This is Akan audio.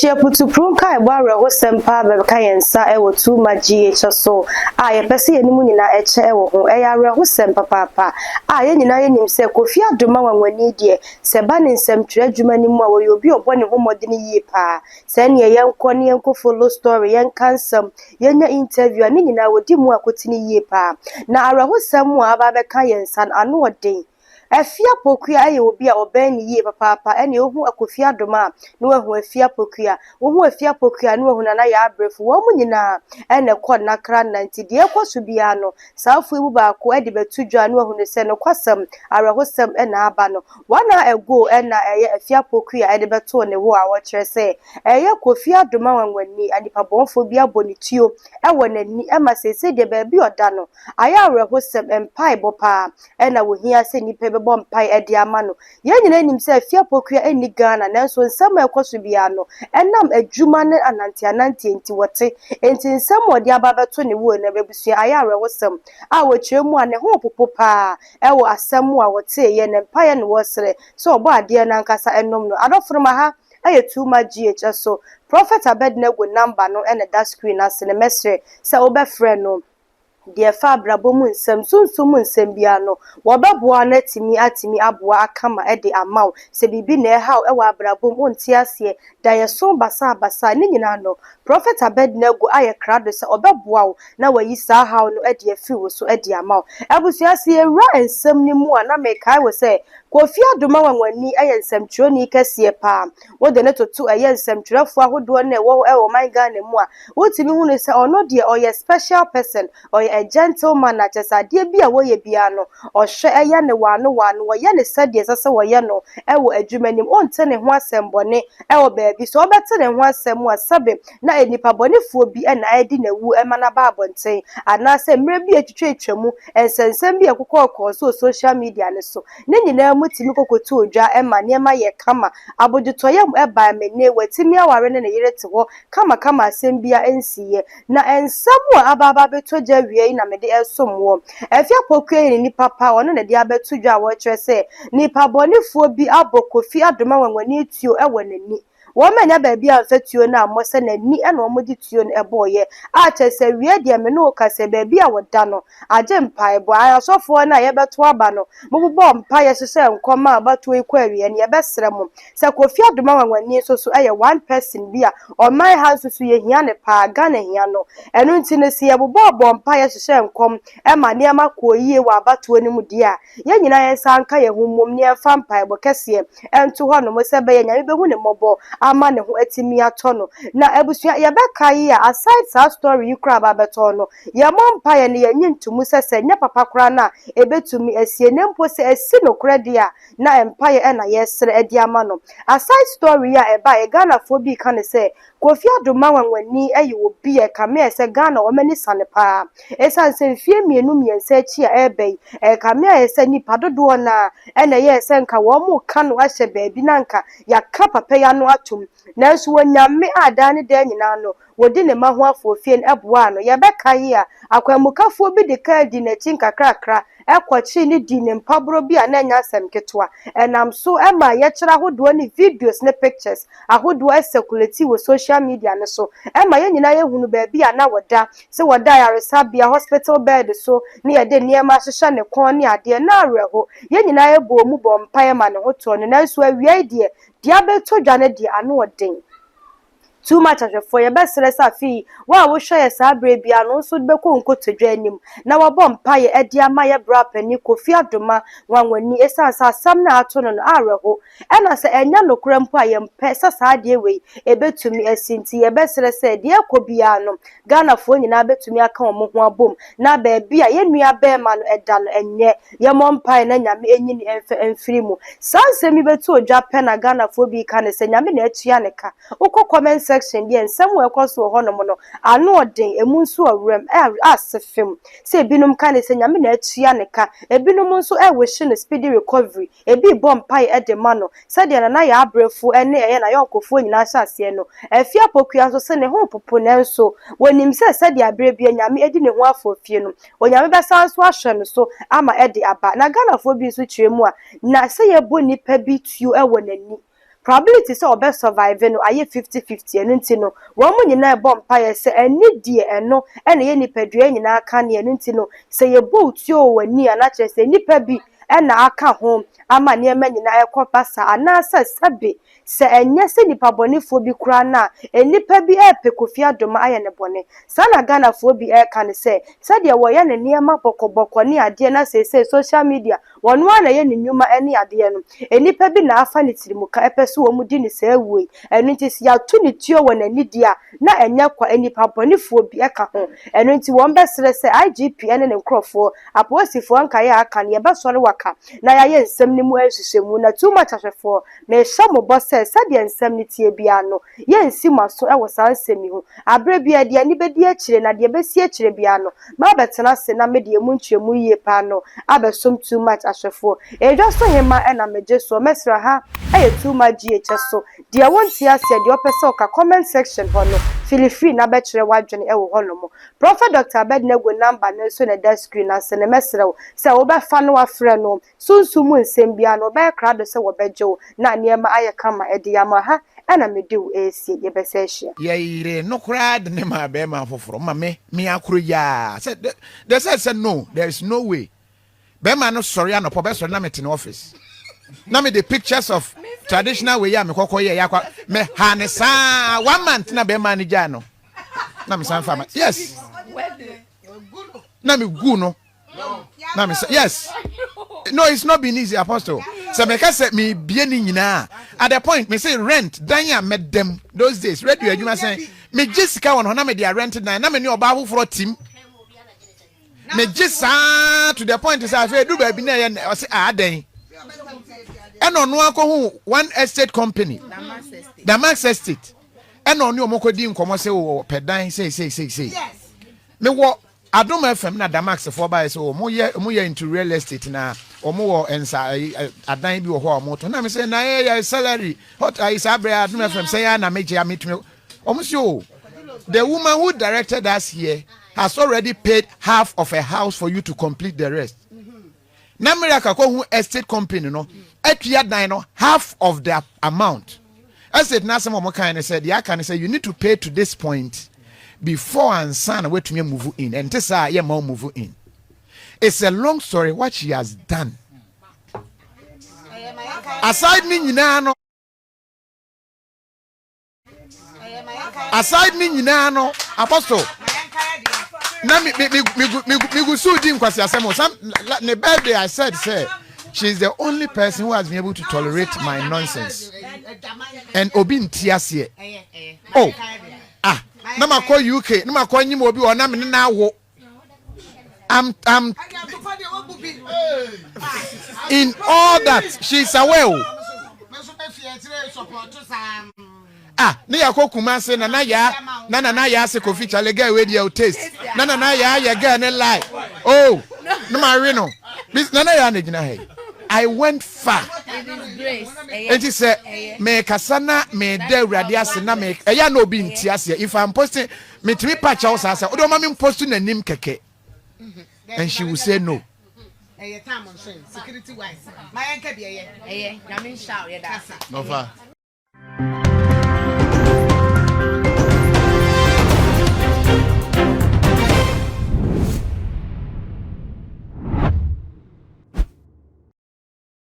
Adehyeɛ putupru nkaebɔ awerɛhosɛm paa bɛka yɛn nsa wɔ Tuuma GH so a yɛpɛ sɛ yɛne mo nyinaa kyɛ wɔ ho. Ɛyɛ awerɛhosɛm papaapa a yɛn nyinaa yɛnim sɛ Kofi Adomah Nwanwani deɛ, sɛ ɛba ne nsɛmtwerɛ adwuma no mu a, ɔyɛ obi a ɔbɔ ne ho mmɔden yie paa. Sɛ ɛneɛ yɛnkɔ ne yɛnkɔ follow story, yɛnka nsɛm, yɛnya interview a, ne nyinaa wɔdi mu akotene yie paa. Na awerɛhosɛm a aba abɛka yɛn nsa no, ano ɔden. Afia Pokua yɛ obi a ɔbɛn ne yie papaapa ɛna ohu Kofi Adomah a na wahu Afia Pokua. Wohu Afia Pokua a na wahu Nana Yaa Abrefo. Wɔn mo nyinaa ɛna ɛkɔ nnakra nna nti deɛ ɛkɔ so biara no, saa afoɔ yi mu baako de bɛto dwa na wahu no sɛ nokwasɛm, awerɛhosɛm ɛna aba no. 1 hour ago ɛna ɛyɛ Afia Pokua ɛde bɛtoo ne wo a wɔkyerɛ sɛ ɛyɛ Kofi Adomah Nwanwani, nipabɔnfoɔ bi abɔ ne tuo ɛwɔ n'ani ɛma seesei deɛ baabi a ɔda no ayɛ awerɛhosɛm, mpaebɔ paa ɛna wohia sɛ nnipa bɛbɔ mpae ɛde ama no. Yɛn nyinaa nim sɛ Afia Pokua ɛnni Ghana, nanso nsɛm a ɛkɔ so biara no, ɛnam adwuma ne ananteananteɛ nti wɔte. Nti nsɛm a ɔde aba abɛto ne wuo no, abusua, ayɛ awerɛhosɛm a wɔkyerɛ mu a ne ho popo paa ɛwɔ asɛm a wɔteeɛ ne mpaeɛ ne wɔsrɛ sɛ ɔbɔ adeɛ no ankasa ɛnom no. Adɔfo no ma ha ɛyɛ Tuma GH so. Prophet Abednego number no ɛna da screen ase no, mɛsrɛ sɛ wobɛfrɛ no. Deɛ ɛfa abrabɔ mu nsɛm, sunsum mu nsɛm biara no, wɔbɛboa no atumi aboa akama de ama wo. Sɛ biribi na ɛhaw ɛwɔ abrabɔ mu, wonte aseɛ, daeɛso basabasa ne nyinaa no, Prophet Abednego ayɛ krado sɛ ɔbɛboa wo na wayi saa haw no de afiri wo so de ama wo. Abusua, sɛ yɛwura nsɛm no mu a, na mekae wo sɛ Kofi Adomah Nwanwani yɛ nsɛmtwerɛni kɛseɛ paa. Wode ne toto ɛyɛ nsɛmtwerɛfoɔ ahodoɔ no ɛwɔ ɛwɔ ɔman Ghana mu a, wotumi hunu sɛ ɔno deɛ ɔyɛ special person, ɔyɛ a gentleman na kyerɛ sɛ adeɛ bi a wɔyɛ biara no, ɔhwɛ ɛyɛ ne waano waano, wɔyɛ ne sɛdeɛ ɛsɛ sɛ wɔyɛ no ɛwɔ adwuma nim. Ɔnte ne ho asɛm bɔne ɛwɔ baabi. Sɛ ɔbɛte ne ho asɛm a, sɛbe na nipa bɔnefoɔ bi ɛna ɛdi n'awu ɛma n'aba abɔnten, anaasɛ mmerɛ bi atwitwa mu nsɛnsɛm bi a ɛkokɔɔkɔɔ so wɔ social media ne so ne nyinaa mu tumi kɔkɔto odwa ɛma nneɛma yɛ kama, abodwotɔyɛ mu ɛba mene watumi aware ne ne yere te hɔ kamakama, asɛm bia nsiiɛ. Na nsɛm a aba abɛtɔ gya wie yi na mede ɛsom wɔ Afia Pokua yɛ ne nipa pa, ɔno na de abɛto dwa a wɔkyerɛ sɛ nipa bɔnefoɔ bi abɔ Kofi Adomah Nwanwani tuo ɛwɔ n'ani. Wɔn anya baabi a mfa tuo no ammɔ sɛ n'ani ɛna wɔde tuo no ɛbɔɔyɛ a kyerɛ sɛ wie deɛ me ne wo kasa, baabi a wɔda no agye mpaebɔ. Asɔfoɔ no a yɛbɛto aba no, mobobɔ mpaeɛ hyehyɛ nkɔm a abatoɔ yi kɔ awie no, yɛbɛsrɛ mo sɛ Kofi Adomah Nwanwani nso so ɛyɛ one person bi a ɔman ha nso so yɛhia ne paa, Ghana hia no. Ɛno nti no, sɛ yɛbobɔ mpaeɛ hyehyɛ nkɔm ɛma nneɛma kɔɔ yie wɔ abatoɔ no mu deɛ a, yɛn nyinaa yɛn nsa nka yɛn ho mmom ne yɛmfa mpaebɔ kɛseɛ ɛnto hɔnom sɛ ɛbɛyɛ Nyame bɛhu ne mmɔbɔ ama ne ho atumi atɔ no. Na abusua, yɛbɛka yi a, aside saa story yi koraa aba abɛtɔ no, yɛmmɔ mpaeɛ no, yɛnye ntomu sɛ nyɛ papa koraa no a ɛbɛtumi asie, na mpo sɛ asi nokorɛ deɛ a, na mpaeɛ ɛna yɛsrɛ de ama no. Aside story yi a ɛbaeɛ, Ghanafoɔ bi ka ne sɛ Kofi Adomah Nwanwani yɛ obi a ɛkame ayɛ sɛ Ghana wɔn ani sane paa, ɛsiane sɛ mfeɛ 2, 3 akyi a ɛreba yi, ɛkame ayɛ sɛ nipa dodoɔ no a ɛna ɛyɛɛ sɛ nka wɔn mo ka no ahyɛ baabi na nka yɛaka papa yi ano atom, nanso Onyame a daa ne daa nyinaa no wɔdi ne mma ho afɔfie no ɛboaa no. Yɛbɛka yi a, akwanmukafoɔ bi de kaa di n'akyi nkakrakra ɛkɔkyee ne di ne mpaborɔ bi a na ɛnyɛ asɛm ketewa. Ɛnam so ɛma yɛkyerɛ ahodoɔ ne videos ne pictures ahodoɔ ɛcirculate wɔ social media no so, ɛma yɛn nyinaa yɛhunu baabi a na wɔda, sɛ wɔda ayaresabea hospital bed so ne yɛde nneɛma ahyehyɛ ne kɔn ne adeɛ. Na awerɛho, yɛn nyinaa yɛbɔ mu bɔ mpaeɛ ma ne ho tɔ no, nanso awia yi deɛ, deɛ abɛtɔ dwa no deɛ, ano ɔden too much. Ahwɛfoɔ, yɛbɛsrɛ sɛ afei wo a wohwɛ yɛ saa berɛ bia no nso bɛkɔ nkotodwe anim na wɔbɔ mpaeɛ ɛde ama yɛ bra panin Kofi Adomah Nwanwani, ɛsiane sɛ asɛm no a ato no no awerɛho, ɛna sɛ ɛnyɛ nokorɛ mpo a, yɛmpɛ sɛ saa adeɛ wei ɛbɛtumi asi. Nti yɛbɛsrɛ sɛ deɛ ɛkɔ biara no, Ghanafoɔ nyinaa bɛtumi aka wɔn ho abom na baabi a yɛn nua bɛrima no ɛda no, ɛnyɛ yɛmmɔ mpaeɛ na Nyame enyi ne ɛmfɛ mfiri mu. Saa nsɛm yi bɛto odwa pɛ na Ghanafoɔ bi ka ne sɛ Nyame na atua ne ka. Wokɔ comment section deɛ, nsɛm wɔ ɛkɔ so wɔ hɔnom no ano ɔden, emu nso ɔwerɛm ase fam sɛ ebinom ka ne sɛ Nyame na atua ne ka, ebinom nso ɛwɔhyɛ no speedy recovery, ebi bɔ mpaeɛ ɛde ma no sɛdeɛ Nana Yɛ Abrɛfo ɛne ɛyɛ n'ayɔnkofoɔ nyinaa hyɛ aseɛ no. Afia Pokua nso sɛ ne ho popo, nanso wɔnim sɛ sɛdeɛ aberɛ bi Nyame adi ne ho afɔ fie no, Onyame bɛsan so ahwɛ no so ama ɛde aba. Na Ghanafoɔ bi nso kyerɛ mu a, na sɛ yɛbɔ nipa bi tuo ɛwɔ n'ani. Probability sɛ ɔbɛ survive no ayɛ 50-50. Ɛno nti no, wɔn mo nyinaa ɛbɔ mpaeɛ sɛ ɛne deɛ ɛno ɛna ɛyɛ nipadua nyinaa ka ne. Ɛno nti no, sɛ yɛbɔ otuo wɔ w'ani a, na kyerɛ sɛ nipa bi ɛna aka ho ama nneɛma nyinaa ɛkɔ basa, anaasɛ sɛbe sɛ ɛnyɛ sɛ nipa bɔnefoɔ bi koraa no a, nnipa bi ɛɛpɛ Kofi Adoma ayɛ ne bɔne. Saa na Ghanafoɔ bi ɛreka no sɛ sɛdeɛ wɔyɛ ne nneɛma bɔkɔbɔkɔ ne adeɛ na seesei social media wɔn ara na ɛyɛ ne nnwuma ne adeɛ no, nnipa bi na afa ne tirimuka ɛpɛ so wɔn di ne saa wuo yi. Ɛno nti sɛ yɛato ne tuo wɔ n'ani di a, na ɛnyɛ kwa, nnipa bɔnefoɔ bi ɛka ho. Ɛno nti wɔn bɛsrɛ sɛ IGP ne ne nkurɔfoɔ apolisifoɔ nkaeɛ a aka no, yɛbɛsɔre waka na yɛayɛ nsɛm no mu nhyehyɛmu. Na Too Much ahwɛfoɔ, mehyɛ mo bɔ sɛ sɛdeɛ nsɛm no tie biara no, yɛnsi mo aso wɔ saa nsɛm yi ho. Aberɛ bi a deɛ ani bɛdi akyire na deɛ bɛsi akyire biara no, mabɛtena ase na mede emu nkyerɛmu yie paa no abɛsom Too Much ahwɛfoɔ. Edwa so hema ɛna megye soɔ. Mɛsrɛ, ha ɛyɛ Too Much GH so. Deɛ wonte aseɛ, deɛ ɔpɛ sɛ ɔka, comment section hɔ no, feel free na bɛkyerɛ w'adwene ɛwɔ hɔnom. Prophet Dr Abednego number no nso na ɛda screen ase no. Mɛsrɛ wo sɛ wobɛfa no wafrɛ no. Sunsun mu nsɛm biara no, ɔbɛyɛ krado sɛ wɔbɛgye wo na nneɛma ayɛ kama ɛde ama ha. Ɛna mede wo ɛresie, yɛbɛsɛ ahyia. Yɛyere no koraa de ne maa bɛrima foforɔ ma me akoro yaa sɛ de sɛ no, there is no way. Bɛrima no sɔre anɔpɔ, bɛsɔre na mete ne office na mede pictures of traditional way a mekɔkɔ yɛ yɛakɔ me ha ne saa one month na bɛrima no gyaa no na mesan fa ma, yes, na megu no na me sɛ yes. No, it's not been easy, Apostle. Sɛ meka sɛ mebie ne nyinaa, at the point me say rent dan a mɛdɛm those days, radio adwuma sɛn megye sika wɔ no hɔ na mede a rent dan na me ne ɔbaa foforɔ tim megye saa to the point sɛ afei edu baabi na ɛyɛ ɔsɛ adan ɛna ɔno akɔhu one estate company, Damax Estate, ɛna ɔne ɔmo kɔdi nkɔmɔ sɛ wɔ pɛ dan sei sei sei sei. Mewɔ Adom FM na Damax foɔ baayɛ sɛ ɔmo yɛ into real estate na ɔmo wɔ nsa ayi adan bi wɔ hɔ a ɔmo tɔ, na mi sɛ na ɛyɛ yɛ salary hot ayi saa abirɛ Adom FM sɛ yɛ na megye a metumi. Ɔmo sɛ o, the woman who directed us here has already paid half of a house for you to complete the rest. Na Miracle kɔ estate company no atua dan no half of the amount. Estate n'asɛm a ɔmo kan ne sɛ deɛ aka ne sɛ you need to pay to this point before ansa na watumi move in. Ɛnte saa yɛ ma move in. It's a long story, what she has done aside ne nyinaa no, aside ne nyinaa no, Apostle, na mi mi gu so di nkwasi asɛm o. Some ne birthday, I said say she is the only person who has been able to tolerate my nonsense and obi nti aseɛ. Oh ah, na ma kɔ UK na ma kɔ nyim obi wɔ na me ne na awo. I'm in all that she is aware o. Ah, ne yɛ kɔ Kumase na na ya na na ya ase Kofi chale, girl wey deɛ o taste na na ya yɛ girl ne lie oh ne ma we no na na ya na gyina ha yi. I went far. Nti sɛ mekasa na meda Awurade ase na me ɛyɛ na obi nti aseɛ. If I'm posting, metumi pa kyɛw saa sɛ wode ɔma me post n'anim kɛkɛ and she will say no. Ɛyɛ time nso security wise ma yɛn ka bi ɛyɛ. Ɛyɛ Nyame nhyira wo, yɛda ase. Nɔfa.